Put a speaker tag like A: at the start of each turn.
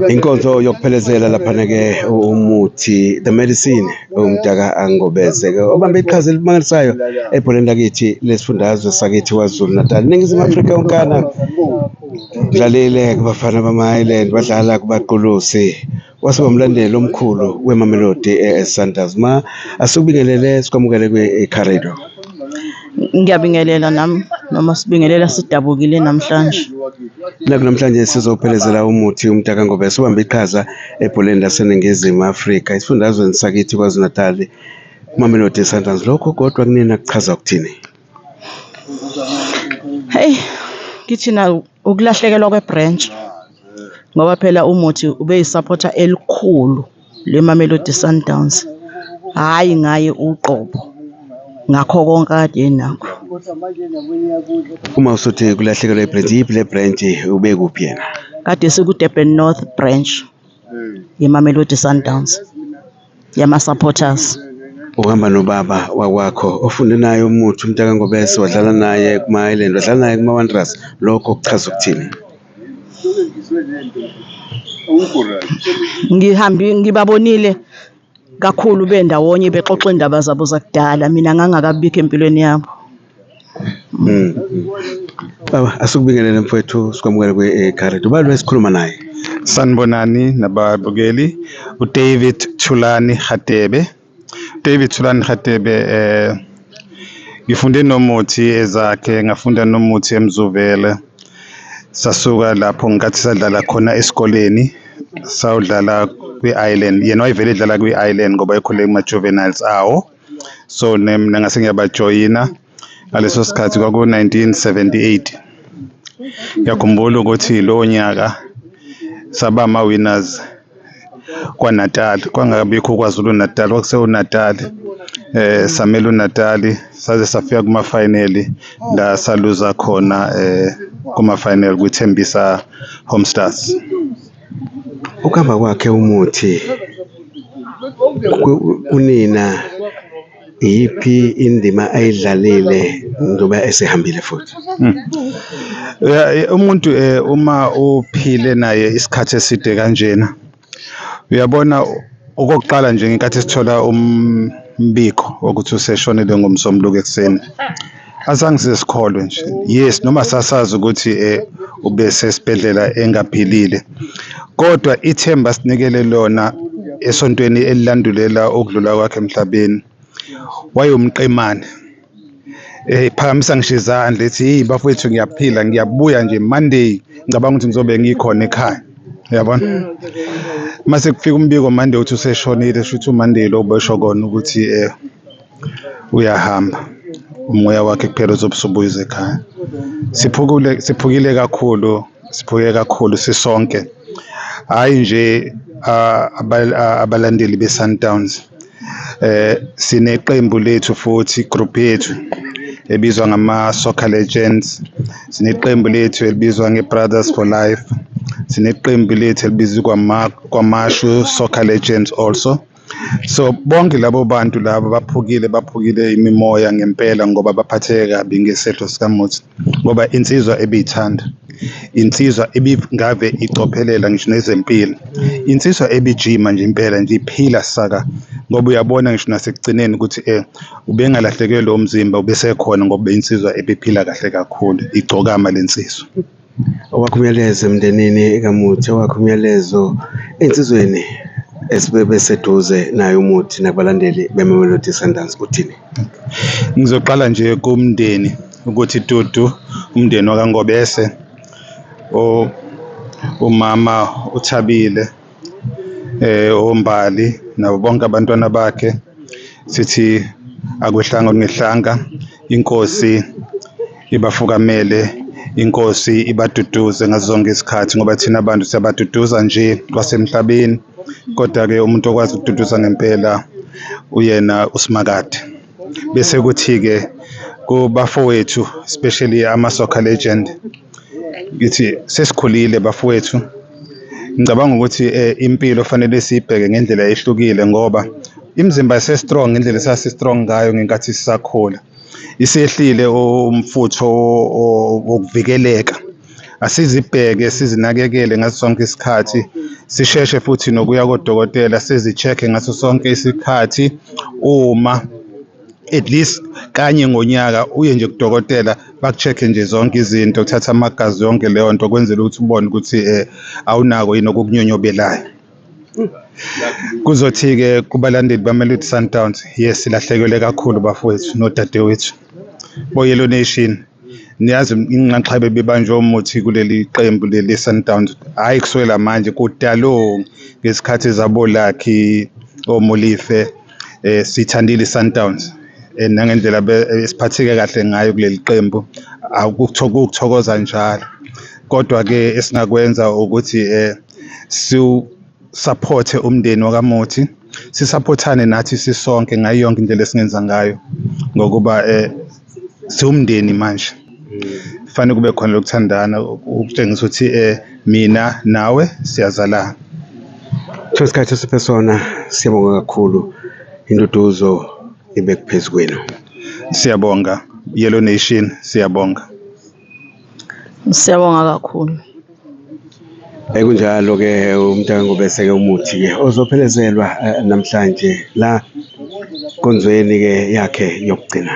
A: Inkonzo yokuphelezela laphana-ke umuthi, the medicine, uMdaka Angobese-ke obambe iqhaza elimangalisayo ebholeni lakithi lesifundazwe sakithi KwaZulu Natal, Ningizimu Afrika yonkana. Udlalile kubafana bama-Highland, wadlala kubaQulusi, wase wumlandeli omkhulu weMamelodi Sundowns. Ma asikubingelele sikwamukele kwi-Caredo.
B: Ngiyabingelela nami noma sibingelela sidabukile namhlanje.
A: Naku namhlanje sizophelezela umuthi uMdaka Ngobese ubambe iqhaza ebholeni laseNingizimu Afrika esifundazweni sakithi KwaZulu Natal, Mamelodi Sundowns. Lokho kodwa kunina kuchaza ukuthini?
B: Heyi, kithina ukulahlekelwa kwe-branch ngoba phela umuthi ubeyi-supporter elikhulu leMamelodi Sundowns, hhayi ngaye uqobo, ngakho konke akade enakho.
A: Uma usuthi kulahlekelwa i-branch, iyiphi le branch ubekuphi yena?
B: Kade siku-Durban North branch yeMamelodi Sundowns, yama-supporters.
A: Uhamba nobaba wakwakho ofunde naye umuthi uMtaka Ngobese wadlala naye kuma-Highland wadlala naye kuma-Wanderers lokho kuchaza ukuthini?
B: Ngihambe ngibabonile kakhulu bendawonye bexoxa iy'ndaba zabo zakudala, mina ngangingakabibikho empilweni yabo.
A: Baba asikubingelele mfowethu sikwamukele kwi-Caredo. Ubani lo esikhuluma naye?
C: Sanibonani nababukeli, uDavid Thulani Hadebe. David Thulani Hadebe ngifunde nomuthi ezakhe ngafunda nomuthi eMzuvele. Sasuka lapho ngenkathi sadlala khona esikoleni sawudlala kwi-Island yena wayevele edlala kwi-Island ngoba ekhule kuma-juveniles awo. So mina ngase ngiyabajoyina ngaleso sikhathi kwaku-1978. Ngiyakhumbula ukuthi lowo nyaka saba ama-winners kwaNatal kwangabikho KwaZulu Natal kwakusewu-Natal samela uNatal saze safika kuma-final la saluza khona kuma-final kwiThembisa Home Stars.
A: Ukuhamba kwakhe umuthi kunina iyiphi indima ayidlalile njengoba esehambile futhi?
C: Yeah, umuntu uma uphile naye isikhathi eside kanjena uyabona okokuqala nje ngenkathi sithola umbiko wokuthi useshonile ngoMsombuluko ekuseni azange sisikholwe nje. Yes, noma sasazi ukuthi ubesesibhedlela engaphilile, kodwa ithemba sinikele lona esontweni elilandulela ukudlula kwakhe emhlabeni wayewumqemane ephakamisa ngisho izandla ethi hey bafowethu ngiyaphila ngiyabuya nje Monday ngicabanga ukuthi ngizobe ngikhona ekhaya uyabona. Mase kufika umbiko Monday uthi useshonile shuthi uMonday lo besho kona ukuthi uyahamba umoya wakhe kuphela uzobe usubuyiza ekhaya. Siphukule siphukile kakhulu siphuke kakhulu sisonke hayi nje abalandeli be-Sundowns sineqembu lethu futhi group yethu ebizwa ngama-Soccer Legends, sineqembu lethu elibizwa nge-Brothers for Life, sineqembu lethu elibizwa KwaMashu Soccer Legends also. So bonke labo bantu labo baphukile baphukile imimoya ngempela ngoba baphatheke kabi ngesehlo sikaMuthi ngoba insizwa ebiyithanda, insizwa ebingave icophelela ngisho nezempilo, insizwa ebijima nje impela nje iphila saka ngoba uyabona ngisho nasekugcineni ukuthi ubengalahlekelwa umzimba ubesekhona ngoba insizwa ebiphila kahle kakhulu igcokama lensizwa.
A: Owakho umyalezo emndenini kaMuthi, owakho umyalezo ensizweni esibebeseduze naye umuthi nakubalandeli beMamelodi Sundowns uthini?
C: Ngizoqala nje kumndeni ukuthi dudu umndeni wakaNgobese umama uThabile oMbali nabo bonke abantwana bakhe sithi akwehlanga ngehlanga inkosi ibafukamele inkosi ibaduduze ngazo zonke izikhathi ngoba thina abantu siyabaduduza nje kwasemhlabeni kodwa-ke umuntu okwazi ukududuza ngempela uyena uSimakade. Bese kuthi-ke kubafowethu especially ama-soccer legend ngithi sesikhulile bafowethu ngicabanga ukuthi impilo fanele siyibheke ngendlela ehlukile ngoba imizimba ise-strong ngendlela esasi-strong ngayo ngenkathi sisakhula. Isehlile umfutho wokuvikeleka. Asizibheke sizinakekele ngaso sonke isikhathi, sisheshe futhi nokuya kodokotela sizi-check-e ngaso sonke isikhathi uma at least kanye ngonyaka uye nje kudokotela baku-check-e nje zonke izinto, uthathe amagazi yonke leyo nto kwenzela ukuthi ubone ukuthi awunako yini okukunyonyobelayo. Kuzothi-ke kubalandeli baMamelodi Sundowns, yes silahlekelwe kakhulu bafowethu nodadewethu bo-Yellow Nation. Niyazi inxaxheba ebibanjwe umuthi kuleli qembu leli Sundowns, hhayi kusukela manje kudalo ngesikhathi zabo-Lucky oMolife siyithandile i-Sundowns nangendlela esiphatheke kahle ngayo kuleli qembu akukuthokoza njalo. Kodwa-ke esingakwenza ukuthi siwu-support-e umndeni wakaMuthi, sisaphothane nathi sisonke ngayo yonke indlela esingenza ngayo ngokuba siwumndeni manje. Fanele kube khona lokuthandana ukutshengisa ukuthi mina nawe siyazalana.
A: Kuthiwa isikhathi osiphe sona siyabonga kakhulu induduzo ibe phezu kwenu.
C: Siyabonga Yellow Nation, siyabonga.
B: Siyabonga kakhulu.
A: Kunjalo-ke umntakangobese-ke umuthi-ke ozophelezelwa namhlanje la nkonzweni-ke yakhe yokugcina.